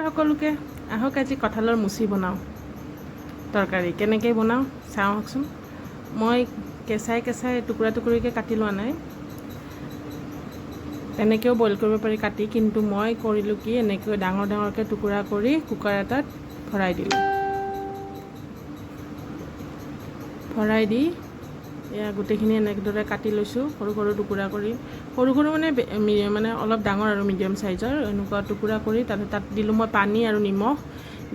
সকলোকে। আহক, আজি কঁঠালৰ মুচি বনাওঁ। তৰকাৰী কেনেকৈ বনাওঁ চাওঁ আহকচোন। মই কেঁচাই কেঁচাই টুকুৰা টুকুৰিকৈ কাটি লোৱা নাই। তেনেকৈও বইল কৰিব পাৰি কাটি, কিন্তু মই কৰিলোঁ কি, এনেকৈ ডাঙৰ ডাঙৰকৈ টুকুৰা কৰি কুকাৰ এটাত ভৰাই দিলোঁ। ভৰাই দি এয়া গোটেইখিনি এনেদৰে কাটি লৈছোঁ, সৰু সৰু টুকুৰা কৰি। সৰু সৰু মানে মানে অলপ ডাঙৰ আৰু মিডিয়াম চাইজৰ এনেকুৱা টুকুৰা কৰি তাত দিলোঁ মই পানী আৰু নিমখ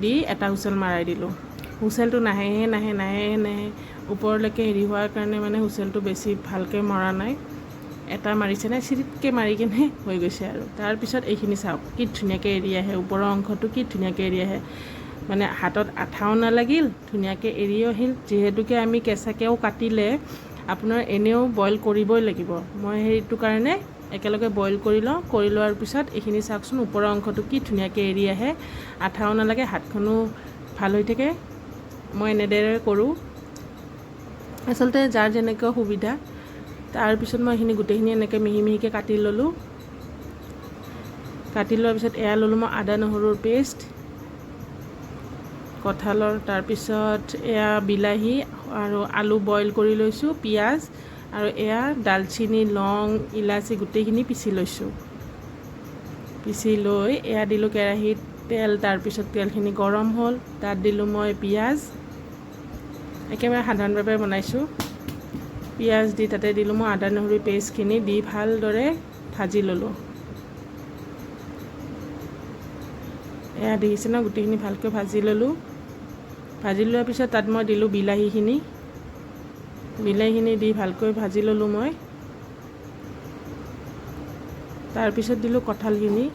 দি এটা হুইচেল মাৰাই দিলোঁ। হুইচেলটো নাহেহে নাহে, নাহেহে নাহে। ওপৰলৈকে হেৰি হোৱাৰ কাৰণে মানে হুইচেলটো বেছি ভালকৈ মৰা নাই। এটা মাৰিছে নাই, চিৰিতকৈ মাৰি কিনে হৈ গৈছে। আৰু তাৰপিছত এইখিনি চাওক, কি ধুনীয়াকৈ এৰি আহে। ওপৰৰ অংশটো কি ধুনীয়াকৈ এৰি আহে। মানে হাতত আঠাও নালাগিল, ধুনীয়াকৈ এৰিও আহিল। যিহেতুকে আমি কেঁচাকৈও কাটিলে আপোনাৰ এনেও বইল কৰিবই লাগিব, মই সেইটো কাৰণে একেলগে বইল কৰি লওঁ। কৰি লোৱাৰ পিছত এইখিনি চাওকচোন, ওপৰৰ অংশটো কি ধুনীয়াকৈ এৰি আহে। আঠাও নালাগে, হাতখনো ভাল হৈ থাকে। মই এনেদৰে কৰোঁ। আচলতে যাৰ যেনেকুৱা সুবিধা। তাৰপিছত মই এইখিনি গোটেইখিনি এনেকৈ মিহি মিহিকৈ কাটি ল'লোঁ। কাটি লোৱাৰ পিছত এয়া ল'লোঁ মই আদা নহৰুৰ পেষ্ট কঁঠালৰ। তাৰপিছত এয়া বিলাহী আৰু আলু বইল কৰি লৈছোঁ, পিঁয়াজ আৰু এয়া ডালচিনি, লং, ইলাচি গোটেইখিনি পিচি লৈছোঁ। পিচি লৈ এয়া দিলোঁ কেৰাহীত তেল। তাৰপিছত তেলখিনি গৰম হ'ল, তাত দিলোঁ মই পিঁয়াজ। একেবাৰে সাধাৰণভাৱে বনাইছোঁ। পিঁয়াজ দি তাতে দিলোঁ মই আদা নহৰু পেষ্টখিনি, দি ভালদৰে ভাজি ল'লোঁ। এয়া দেখিছে ন, গোটেইখিনি ভালকৈ ভাজি ল'লোঁ। ভাজি লোৱাৰ পিছত তাত মই দিলোঁ বিলাহীখিনি। বিলাহীখিনি দি ভালকৈ ভাজি ল'লোঁ মই। তাৰপিছত দিলোঁ কঁঠালখিনি।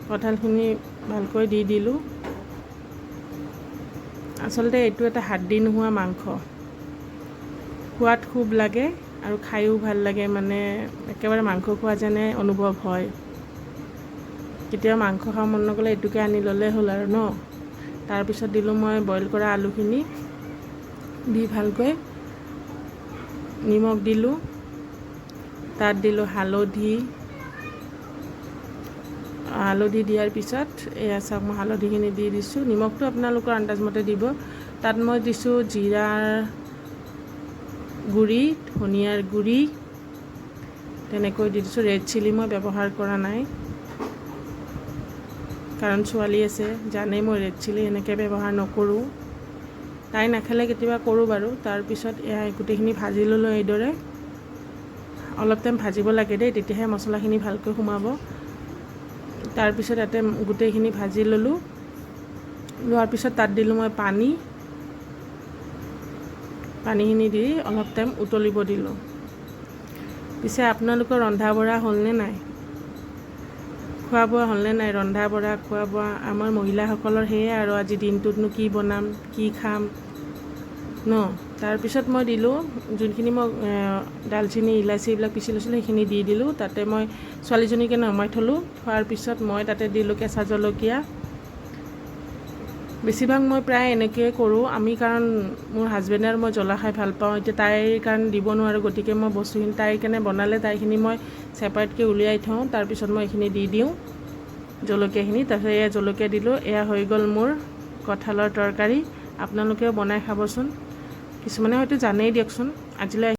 কঁঠালখিনি ভালকৈ দি দিলোঁ। আচলতে এইটো এটা হাড্ডি নোহোৱা মাংস। সোৱাদ খুব লাগে আৰু খায়ো ভাল লাগে, মানে একেবাৰে মাংস খোৱা যেনে অনুভৱ হয়। কেতিয়াবা মাংস খাব মন নগ'লে এইটোকে আনি ল'লে হ'ল আৰু ন। তাৰপিছত দিলোঁ মই বইল কৰা আলুখিনি। দি ভালকৈ নিমখ দিলোঁ, তাত দিলোঁ হালধি। হালধি দিয়াৰ পিছত এয়া চাওক, মই হালধিখিনি দি দিছোঁ। নিমখটো আপোনালোকৰ আন্দাজমতে দিব। তাত মই দিছোঁ জিৰাৰ গুড়ি, ধনিয়াৰ গুড়ি, তেনেকৈ দি দিছোঁ। ৰেড চিলি মই ব্যৱহাৰ কৰা নাই, কাৰণ ছোৱালী আছে, জানেই মই ৰেড চিলি এনেকৈ ব্যৱহাৰ নকৰোঁ। তাই নাখালে কেতিয়াবা কৰোঁ বাৰু। তাৰপিছত এয়া গোটেইখিনি ভাজি ল'লোঁ এইদৰে। অলপ টাইম ভাজিব লাগে দেই, তেতিয়াহে মছলাখিনি ভালকৈ সোমাব। তাৰপিছত ইয়াতে গোটেইখিনি ভাজি ল'লোঁ। লোৱাৰ পিছত তাত দিলোঁ মই পানী। পানীখিনি দি অলপ টাইম উতলিব দিলোঁ। পিছে আপোনালোকৰ ৰন্ধা বঢ়া হ'লনে নাই? খোৱা বোৱা হ'লনে নাই? ৰন্ধা বঢ়া, খোৱা বোৱা আমাৰ মহিলাসকলৰ সেয়াই আৰু, আজি দিনটোতনো কি বনাম, কি খাম ন। তাৰপিছত মই দিলোঁ যোনখিনি মই ডালচিনি, ইলাচি এইবিলাক পিচি লৈছিলোঁ, সেইখিনি দি দিলোঁ তাতে। মই ছোৱালীজনীকে নমাই থ'লোঁ। থোৱাৰ পিছত মই তাতে দিলোঁ কেঁচা জলকীয়া। বেছিভাগ মই প্ৰায় এনেকৈয়ে কৰোঁ আমি, কাৰণ মোৰ হাজবেণ্ডে আৰু মই জ্বলা খাই ভাল পাওঁ। এতিয়া তাইৰ কাৰণে দিব নোৱাৰোঁ, গতিকে মই বস্তুখিনি তাইৰ কাৰণে বনালে তাইৰখিনি মই ছেপাৰেটকৈ উলিয়াই থওঁ। তাৰপিছত মই এইখিনি দি দিওঁ জলকীয়াখিনি। তাৰপিছত এয়া জলকীয়া দিলোঁ। এয়া হৈ গ'ল মোৰ কঁঠালৰ তৰকাৰী। আপোনালোকেও বনাই খাবচোন। কিছুমানে হয়তো জানেই দিয়কচোন। আজিলৈ